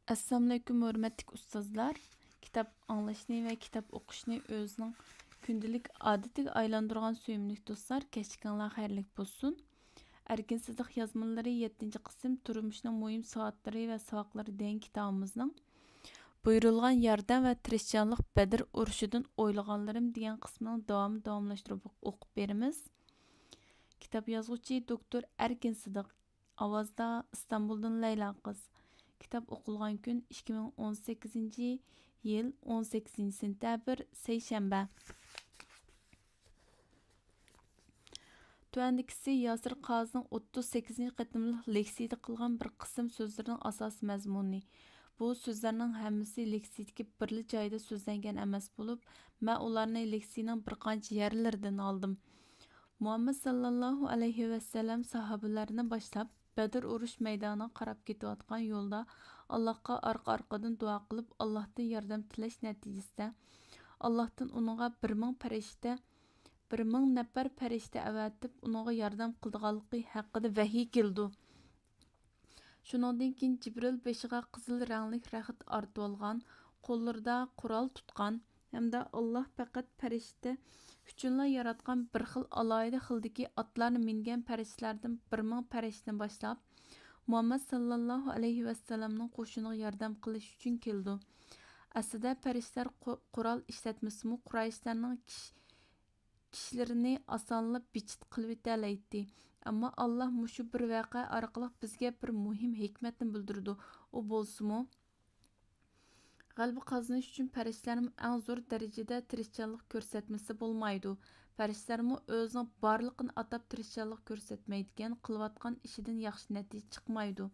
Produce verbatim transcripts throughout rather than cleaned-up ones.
ئەسسالامۇئەلەيكۇم، ھۆرمەتلىك ئۇستازلار! كىتاب ئاڭلاشنى ۋە كىتاب ئوقۇشنى ئۆزىنىڭ كۈندىلىك ئادىتىگە ئايلاندۇرغان سۆيۈملۈك دوستلار، كەچلىكىڭلار خەيرلىك بولسۇن! ئەركىن سىدىق يازمىلىرى، يەتتىنچى قىسىم، تۇرمۇشنىڭ مۇھىم سائەتلىرى ۋە ساۋاقلىرى دېگەن كىتابىمىزنىڭ بۇيرۇلغان ياردەم ۋە تىرىشچانلىق بەدر ئۇرۇشىدىن ئويلىغانلىرىم دېگەن قىسمىنىڭ داۋامىنى داۋاملاشتۇرۇپ ئوقۇپ بېرىمىز. كىتاب يازغۇچى دوكتور ئەركىن سىدىق. ئاۋازدا ئىستانبۇلدىن لەيلا قىز. كىتاب ئوقۇلغان كۈن ئىككى مىڭ ئون سەككىزىنچى يىل ئون سەككىزىنچى سېنتەبىر، سەيشەنبە. تۆۋەندىكىسى ياسىر قازىنىڭ ئوتتۇز سەككىزىنچى قېتىملىق لېكسىيىدە قىلغان بىر قىسىم سۆزلىرىنىڭ ئاساسىي مەزمۇنى. بۇ سۆزلەرنىڭ ھەممىسى لېكسىيىدىكى بىرلا جايدا سۆزلەنگەن ئەمەس بولۇپ، مەن ئۇلارنى لېكسىيىنىڭ بىر قانچە يەرلىرىدىن ئالدىم. مۇھەممەد ساللاللاھۇ ئەلەيھى ۋەسەللەم ساھابىلەرنى باشلاپ، بەدر ئۇرۇش مەيدانىغا قاراپ كېتىۋاتقان يولدا ئاللاھقا ئارقا-ئارقىدىن دۇئا قىلىپ، ئاللاھتىن ياردەم تىلەش نەتىجىسىدە، ئاللاھتىن ئۇنىڭغا بىر مىڭ پەرىشتە، بىر مىڭ نەپەر پەرىشتە ئەۋەتىپ، ئۇنىڭغا ياردەم قىلىدىغانلىقى ھەققىدە ۋەھىي كېلىدۇ. شۇنىڭدىن كېيىن جىبرىل بېشىغا قىزىل رەڭلىك رەخت ئارتىۋالغان، قوللىرىدا قورال تۇتقان ھەمدە ئاللاھ پەقەت پەرىشتە ئۈچۈنلا ياراتقان بىر خىل ئالاھىدە خىلدىكى ئاتلارنى مىنگەن پەرىشتىلەردىن بىر مىڭ پەرىشتىنى باشلاپ، مۇھەممەد ساللاللاھۇ ئەلەيھى ۋەسەللەمنىڭ قوشۇنىغا ياردەم قىلىش ئۈچۈن كېلىدۇ. ئەسلىدە پەرىشتىلەر قو-، قورال ئىشلەتمىسىمۇ، قۇرەيشلەرنىڭ كىش-، كىشىلىرىنى ئاسانلا بىچىت قىلىۋېتەلەيتتى. ئەمما ئاللاھ مۇشۇ بىر ۋەقە ئارقىلىق بىزگە بىر مۇھىم ھېكمەتنى بىلدۈرىدۇ. ئۇ بولسىمۇ، غەلىبە قازىنىش ئۈچۈن پەرىشتىلەرمۇ ئەڭ زور دەرىجىدە تىرىشچانلىق كۆرسەتمىسە بولمايدۇ. پەرىشتىلەرمۇ ئۆزىنىڭ بارلىقىنى ئاتاپ تىرىشچانلىق كۆرسەتمەيدىكەن، قىلىۋاتقان ئىشىدىن ياخشى نەتىجە چىقمايدۇ.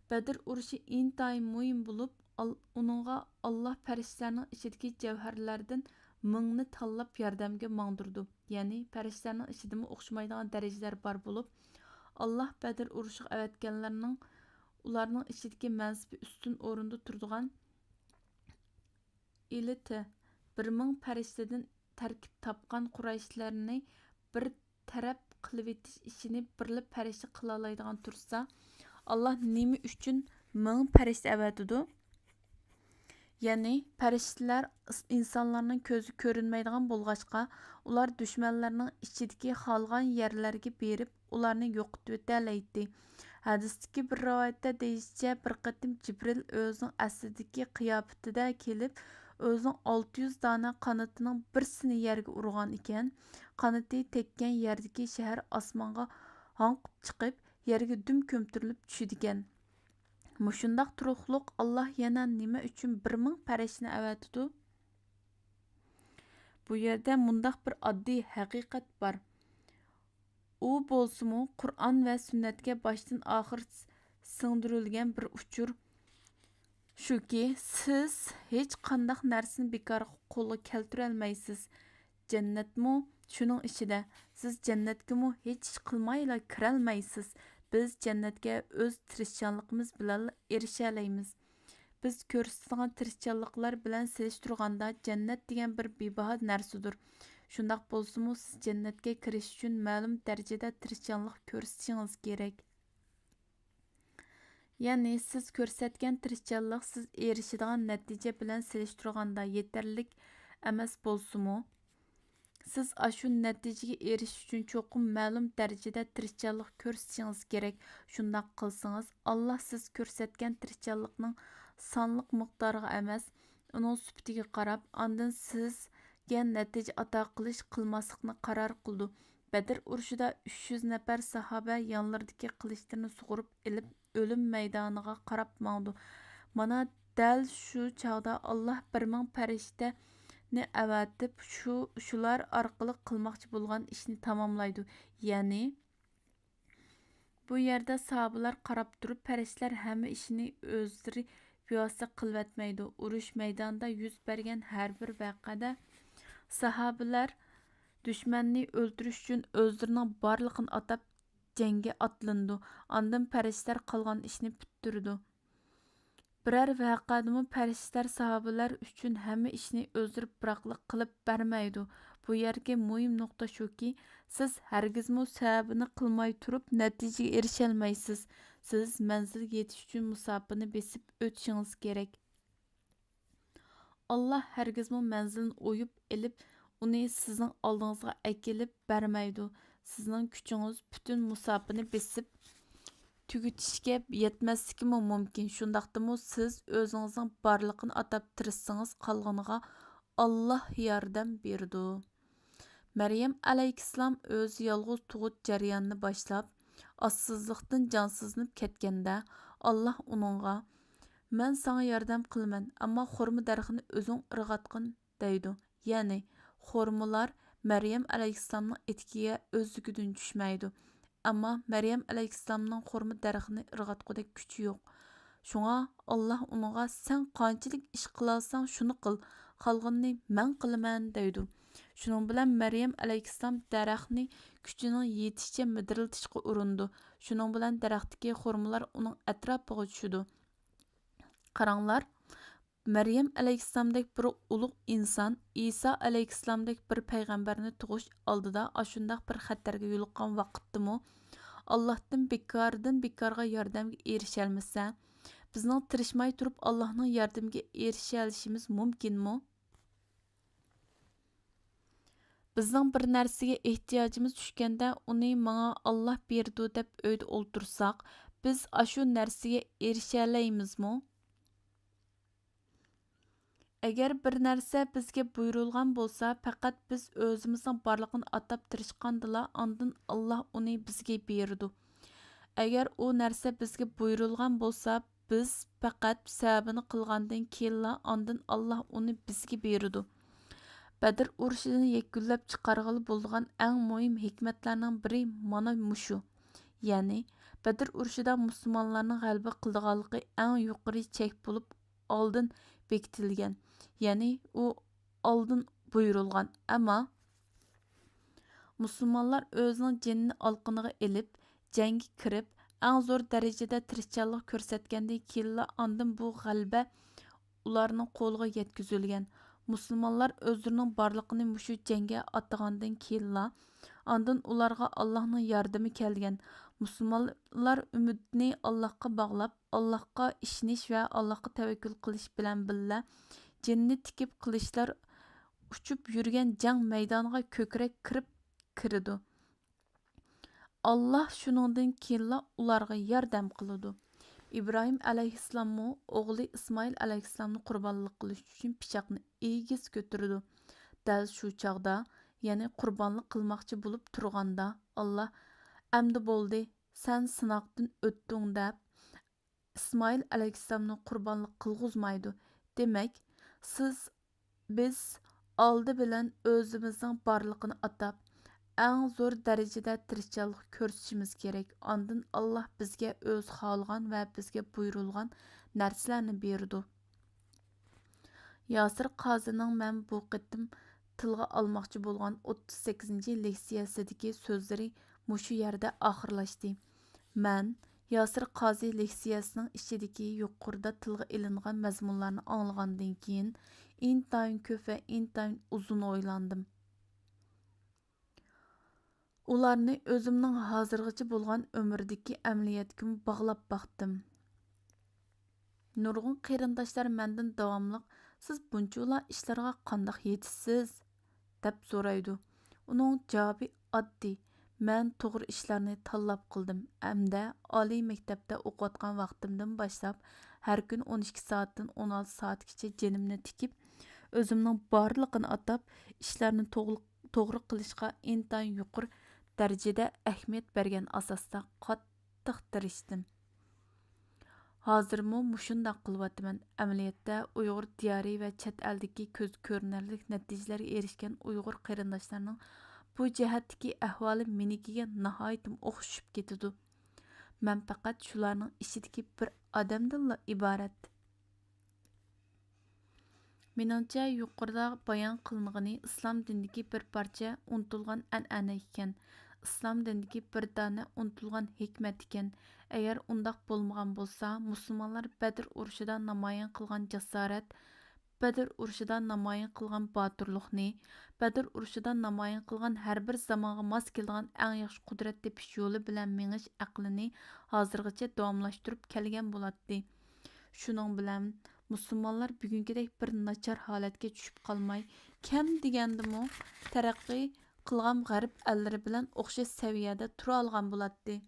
بەدر ئۇرۇشى ئىنتايىن مۇھىم بولۇپ، ئال-، ئۇنىڭغا ئاللاھ پەرىشتىلەرنىڭ ئىچىدىكى جەۋھەرلەردىن مىڭنى تاللاپ ياردەمگە ماڭدۇرىدۇ. يەنى پەرىشتىلەرنىڭ ئىچىدىمۇ ئوخشىمايدىغان دەرىجىلەر بار بولۇپ، ئاللاھ بەدر ئۇرۇشىغا ئەۋەتكەنلەرنىڭ، ئۇلارنىڭ ئىچىدىكى مەنسىپى ئۈستۈن ئورۇندا تۇرىدىغان ئېلىتە، بىر مىڭ پەرىشتىدىن تەركىب تاپقان قۇرەيشلەرنى بىر تەرەپ قىلىۋېتىش ئىشىنى بىرلا پەرىشتە قىلالايدىغان تۇرسا، ئاللاھ نېمە ئۈچۈن مىڭ پەرىشتە ئەۋەتىدۇ؟ يەنى پەرىشتىلەر ئىنسانلارنىڭ كۆزى كۆرۈنمەيدىغان بولغاچقا، ئۇلار دۈشمەنلەرنىڭ ئىچىدىكى خالىغان يەرلەرگە بېرىپ، ئۇلارنى يوقىتىۋېتەلەيتتى. ھەدىستىكى بىر رىۋايەتتە دېيىشىچە، بىر قېتىم جىبرىل ئۆزىنىڭ ئەسلىدىكى قىياپىتىدە كېلىپ، ئۆزىنىڭ ئالتە يۈز دانە قانىتىنىڭ بىرسىنى يەرگە ئۇرغان ئىكەن. قانىتى تەگكەن يەردىكى شەھەر ئاسمانغا ھاڭقىپ چىقىپ، يەرگە دۈم كۆمتۈرۈلۈپ چۈشىدىكەن. مۇشۇنداق تۇرۇقلۇق ئاللاھ يەنە نېمە ئۈچۈن بىر مىڭ پەرىشتىنى ئەۋەتىدۇ؟ بۇ يەردە مۇنداق بىر ئاددىي ھەقىقەت بار. ئۇ بولسىمۇ قۇرئان ۋە سۈننەتكە باشتىن ئاخىر سىڭدۈرۈلگەن بىر ئۇچۇر. شۇكى، سىز ھېچقانداق نەرسىنى بىكارغا قولغا كەلتۈرەلمەيسىز. جەننەتمۇ شۇنىڭ ئىچىدە. سىز جەننەتكىمۇ ھېچ ئىش قىلمايلا كىرەلمەيسىز. بىز جەننەتكە ئۆز تىرىشچانلىقىمىز بىلەنلا ئېرىشەلەيمىز. بىز كۆرسىتىدىغان تىرىشچانلىقلار بىلەن سېلىشتۇرغاندا، جەننەت دېگەن بىر بىباھا نەرسىدۇر. شۇنداق بولسىمۇ، سىز جەننەتكە كىرىش ئۈچۈن مەلۇم دەرىجىدە تىرىشچانلىق كۆرسىتىشىڭىز كېرەك. يەنى سىز كۆرسەتكەن تىرىشچانلىق سىز ئېرىشىدىغان نەتىجە بىلەن سېلىشتۇرغاندا يېتەرلىك ئەمەس بولسىمۇ، سىز ئاشۇ نەتىجىگە ئېرىشىش ئۈچۈن چوقۇم مەلۇم دەرىجىدە تىرىشچانلىق كۆرسىتىشىڭىز كېرەك. شۇنداق قىلسىڭىز، ئاللاھ سىز كۆرسەتكەن تىرىشچانلىقنىڭ سانلىق مىقدارىغا ئەمەس، ئۇنىڭ سۈپىتىگە قاراپ، ئاندىن سىزگە نەتىجە ئاتا قىلىش، قىلماسلىقنى قارار قىلىدۇ. بەدر ئۇرۇشىدا ئۈچ يۈز نەپەر ساھابە يانلىرىدىكى قىلىچلىرىنى سۇغۇرۇپ ئېلىپ، ئۆلۈم مەيدانىغا قاراپ ماڭىدۇ. مانا دەل شۇ چاغدا ئاللاھ بىر مىڭ پەرىشتىنى ئەۋەتىپ، شۇ، شۇلار ئارقىلىق قىلماقچى بولغان ئىشنى تاماملايدۇ. يەنى، بۇ يەردە ساھابىلەر قاراپ تۇرۇپ، پەرىشتىلەر ھەممە ئىشنى ئۆزلىرى بىۋاسىتە قىلىۋەتمەيدۇ. ئۇرۇش مەيدانىدا يۈز بەرگەن ھەر بىر ۋەقەدە ساھابىلەر دۈشمەننى ئۆلتۈرۈش ئۈچۈن ئۆزلىرىنىڭ بارلىقىنى ئاتاپ، جەڭگە ئاتلىنىدۇ. ئاندىن پەرىشتىلەر قالغان ئىشنى پۈتتۈرىدۇ. بىرەر ۋەقەدىمۇ پەرىشتىلەر ساھابىلەر ئۈچۈن ھەممە ئىشنى ئۆزلىرى بىراقلا قىلىپ بەرمەيدۇ. بۇ يەردىكى مۇھىم نۇقتا شۇكى، سىز ھەرگىزمۇ سەۋەبىنى قىلماي تۇرۇپ نەتىجىگە ئېرىشەلمەيسىز. سىز مەنزىلگە يېتىش ئۈچۈن مۇساپىنى بېسىپ ئۆتۈشىڭىز كېرەك. ئاللاھ ھەرگىزمۇ مەنزىلنى ئويۇپ ئېلىپ، ئۇنى سىزنىڭ ئالدىڭىزغا ئەكېلىپ بەرمەيدۇ. سىزنىڭ كۈچىڭىز پۈتۈن مۇساپىنى بېسىپ تۈگىتىشكە يەتمەسلىكىمۇ مۇمكىن. شۇنداقتىمۇ سىز ئۆزىڭىزنىڭ بارلىقىنى ئاتاپ تىرىشسىڭىز، قالغىنىغا ئاللاھ ياردەم بېرىدۇ. مەريەم ئەلەيھىسسالام ئۆزى يالغۇز تۇغۇت جەريانىنى باشلاپ، ئاچسىزلىقتىن جانسىزلىنىپ كەتكەندە، ئاللاھ ئۇنىڭغا، مەن ساڭا ياردەم قىلىمەن، ئەمما خورما دەرىخىنى ئۆزۈڭ ئىرغاتقىن، دەيدۇ. يەنى، خورمىلار مەريەم ئەلەيھىسسالامنىڭ ئېتىكىگە ئۆزلۈكىدىن چۈشمەيدۇ. ئەمما مەريەم ئەلەيھىسسالامنىڭ خورما دەرىخىنى ئىرغاتقۇدەك كۈچى يوق. شۇڭا ئاللاھ ئۇنىڭغا، سەن قانچىلىك ئىش قىلالىساڭ، شۇنى قىل، قالغىنىنى مەن قىلىمەن، دەيدۇ. شۇنىڭ بىلەن مەريەم ئەلەيھىسسالام دەرەخنى كۈچىنىڭ يېتىشىچە مىدىرلىتىشقا ئۇرۇنىدۇ. شۇنىڭ بىلەن دەرەختىكى خورمىلار ئۇنىڭ ئەتراپىغا چۈشىدۇ. قاراڭلار، مەريەم ئەلەيھىسسالامدەك بىر ئۇلۇغ ئىنسان ئىسا ئەلەيھىسسالامدەك بىر پەيغەمبەرنى تۇغۇش ئالدىدا ئاشۇنداق بىر خەتەرگە يولۇققان ۋاقىتتىمۇ، ئاللاھتىن بىكاردىن بىكارغا ياردەمگە ئېرىشەلمىسە، بىزنىڭ تىرىشماي تۇرۇپ ئاللاھنىڭ ياردىمىگە ئېرىشەلىشىمىز مۇمكىنمۇ؟ بىزنىڭ بىر نەرسىگە ئېھتىياجىمىز چۈشكەندە، ئۇنى ماڭا ئاللاھ بېرىدۇ دەپ ئۆيدە ئولتۇرساق، بىز ئاشۇ نەرسىگە ئېرىشەلەيمىزمۇ؟ ئەگەر بىر نەرسە بىزگە بۇيرۇلغان بولسا، پەقەت بىز ئۆزىمىزنىڭ بارلىقىنى ئاتاپ تىرىشقاندىلا، ئاندىن ئاللاھ ئۇنى بىزگە بېرىدۇ. ئەگەر ئۇ نەرسە بىزگە بۇيرۇلغان بولسا، بىز پەقەت سەۋەبىنى قىلغاندىن كېيىنلا، ئاندىن ئاللاھ ئۇنى بىزگە بېرىدۇ. بەدر ئۇرۇشىنى يەكۈنلەپ چىقارغىلى بولىدىغان ئەڭ مۇھىم ھېكمەتلەرنىڭ بىرى مانا مۇشۇ. يەنى، بەدر ئۇرۇشىدا مۇسۇلمانلارنىڭ غەلىبە قىلىدىغانلىقى ئەڭ يۇقىرى چەك بولۇپ ئالدىن بېكىتىلگەن، يەنى ئۇ ئالدىن بۇيرۇلغان. ئەمما مۇسۇلمانلار ئۆزىنىڭ جېنىنى ئالىقىنىغا ئېلىپ، جەڭگە كىرىپ، ئەڭ زور دەرىجىدە تىرىشچانلىق كۆرسەتكەندىن كېيىنلا، ئاندىن بۇ غەلىبە ئۇلارنىڭ قولىغا يەتكۈزۈلگەن. مۇسۇلمانلار ئۆزلىرىنىڭ بارلىقىنى مۇشۇ جەڭگە ئاتىغاندىن كېيىنلا، ئاندىن ئۇلارغا ئاللاھنىڭ ياردىمى كەلگەن. مۇسۇلمانلار ئۈمىدىنى ئاللاھقا باغلاپ، ئاللاھقا ئىشىنىش ۋە ئاللاھقا تەۋەككۈل قىلىش بىلەن بىللە، جېنىنى تىكىپ، قىلىچلار ئۇچۇپ يۈرگەن جەڭ مەيدانىغا كۆكرەك كىرىپ كىرىدۇ. ئاللاھ شۇنىڭدىن كېيىنلا ئۇلارغا ياردەم قىلىدۇ. ئىبراھىم ئەلەيھىسسالاممۇ ئوغلى ئىسمائىل ئەلەيھىسسالامنى قۇربانلىق قىلىش ئۈچۈن پىچاقنى ئېگىز كۆتۈرىدۇ. دەل شۇ چاغدا، يەنى قۇربانلىق قىلماقچى بولۇپ تۇرغاندا، ئاللاھ، ئەمدى بولدى، سەن سىناقتىن ئۆتتۈڭ، دەپ، ئىسمائىل ئەلەيھىسسالامنى قۇربانلىق قىلغۇزمايدۇ. دېمەك، سىز، بىز ئالدى بىلەن ئۆزىمىزنىڭ بارلىقىنى ئاتاپ، ئەڭ زور دەرىجىدە تىرىشچانلىق كۆرسىتىشىمىز كېرەك. ئاندىن ئاللاھ بىزگە ئۆزى خالىغان ۋە بىزگە بۇيرۇلغان نەرسىلەرنى بېرىدۇ. ياسىر قازىنىڭ مەن بۇ قېتىم تىلغا ئالماقچى بولغان ئوتتۇز سەككىزىنچى لېكسىيەسىدىكى سۆزلىرى مۇشۇ يەردە ئاخىرلاشتى. مەن ياسىر قازى لېكسىيەسىنىڭ ئىچىدىكى يۇقىرىدا تىلغا ئېلىنغان مەزمۇنلارنى ئاڭلىغاندىن كېيىن، ئىنتايىن كۆپ ۋە ئىنتايىن ئۇزۇن ئويلاندىم. ئۇلارنى ئۆزۈمنىڭ ھازىرغىچە بولغان ئۆمۈردىكى ئەمەلىيەتكىمۇ باغلاپ باقتىم. نۇرغۇن قېرىنداشلار مەندىن داۋاملىق، سىز بۇنچىۋالا ئىشلارغا قانداق يېتىشسىز؟ دەپ سورايدۇ. ئۇنىڭ جاۋابى ئاددىي، مەن توغرا ئىشلارنى تاللاپ قىلدىم ھەمدە ئالىي مەكتەپتە ئوقۇۋاتقان ۋاقتىمدىن باشلاپ، ھەر كۈنى ئون ئىككى سائەتتىن ئون ئالتە سائەتكىچە جېنىمنى تىكىپ، ئۆزۈمنىڭ بارلىقىنى ئاتاپ، ئىشلارنى توغرا توغرا قىلىشقا ئىنتايىن يۇقىرى دەرىجىدە ئەھمىيەت بەرگەن ئاساستا قاتتىق تىرىشتىم. ھازىرمۇ مۇشۇنداق قىلىۋاتىمەن. ئەمەلىيەتتە، ئۇيغۇر دىيارى ۋە چەت ئەلدىكى كۆزگە كۆرۈنەرلىك نەتىجىلەرگە ئېرىشكەن ئۇيغۇر قېرىنداشلارنىڭ بۇ جەھەتتىكى ئەھۋالى مېنىڭكىگە ناھايىتىمۇ ئوخشىشىپ كېتىدۇ. مەن پەقەت شۇلارنىڭ ئىچىدىكى بىر ئادەمدىنلا ئىبارەت. مېنىڭچە، يۇقىرىدا بايان قىلىنغىنى ئىسلام دىنىدىكى بىر پارچە ئۇنتۇلغان ئەنئەنە ئىكەن. ئىسلام دىنىدىكى بىر دانە ئۇنتۇلغان ھېكمەت ئىكەن. ئەگەر ئۇنداق بولمىغان بولسا، مۇسۇلمانلار بەدر ئۇرۇشىدا نامايان قىلغان جاسارەت، بەدر ئۇرۇشىدا نامايان قىلغان باتۇرلۇقنى، بەدر ئۇرۇشىدا نامايان قىلغان ھەر بىر زامانغا ماس كېلىدىغان ئەڭ ياخشى قۇدرەت تېپىش يولى بىلەن مېڭىش ئەقلىنى ھازىرغىچە داۋاملاشتۇرۇپ كەلگەن بولاتتى. شۇنىڭ بىلەن مۇسۇلمانلار بۈگۈنكىدەك بىر ناچار ھالەتكە چۈشۈپ قالماي، كەم دېگەندىمۇ تەرەققىي قىلغان غەرب ئەللىرى بىلەن ئوخشاش سەۋىيەدە تۇرالىغان بولاتتى.